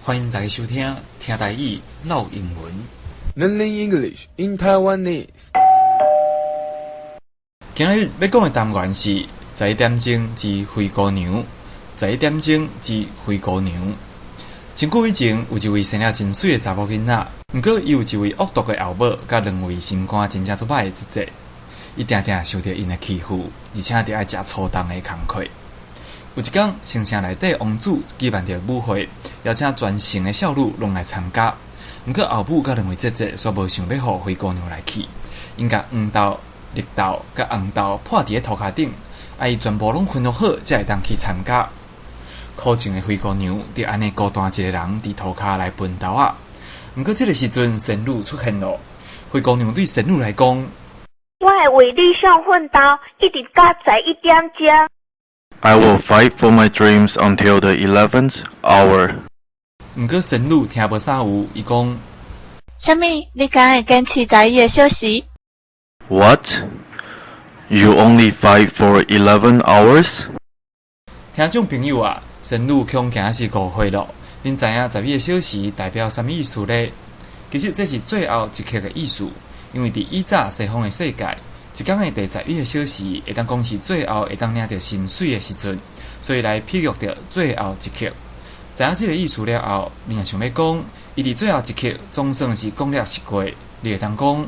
歡迎大家收聽聽台語嘮英文。 Learning English in Taiwanese。今日欲講的單元是十一點鐘之灰姑娘。十一點鐘之灰姑娘。真久以前，有一位生了真媠的查某囡仔，毋過伊有一位惡毒的後母，佮兩位心肝真正足歹的姊姊。伊定定受著𪜶的欺負，而且著愛食粗重的工課。有一工，省城內底王子舉辦著舞會，邀請全城的少女攏來參加。毋過後母佮兩位姊姊煞無想欲予灰姑娘來去，𪜶共黃豆、綠豆佮紅豆潑佇咧塗跤頂，愛伊全部攏吩咐好，才會當去參加。可情的灰姑娘就按呢孤單一个人佇塗跤來分豆仔。毋過這個時陣，仙女出現囉。灰姑娘對仙女來講：我會為理想奮鬥，一直到十一點鐘。 I will fight for my dreams until the 11th hour. 毋過仙女聽無啥有，伊講：啥物？你敢會堅持十一个小時？ What? You only fight for 11 hours? 聽眾朋友啊，仙女恐驚是誤會囉。恁知影十一个小時代表啥物意思咧？其實這是最後一刻的意思，因為佇以早西方的世界，一工的第十一个小時會當講是最後會當領著薪水的時陣，所以來比喻著最後一刻。知影這個意思了後，你若想欲講，伊佇最後一刻總算是講了實話，你會當講：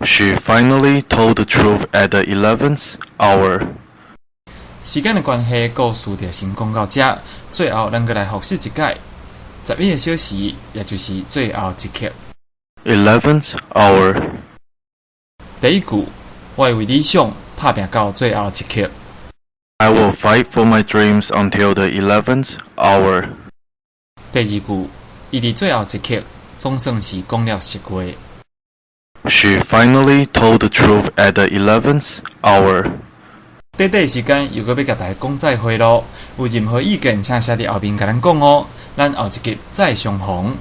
She finally told the truth at the 11th hour. 時間的關係，故事就先講到這。最後，咱閣來複習一擺：十一个小時，也就是最後一刻。 11th hour. 第一句，我會為理想拍拚到最後一刻。 I will fight for my dreams until the 11th hour. 第二句，伊佇最後一刻總算是講了實話。 She finally told the truth at the 11th hour. 短短時間又閣欲共大家講再會囉。有任何意見，請寫佇後面共咱講哦。咱後一集再相逢。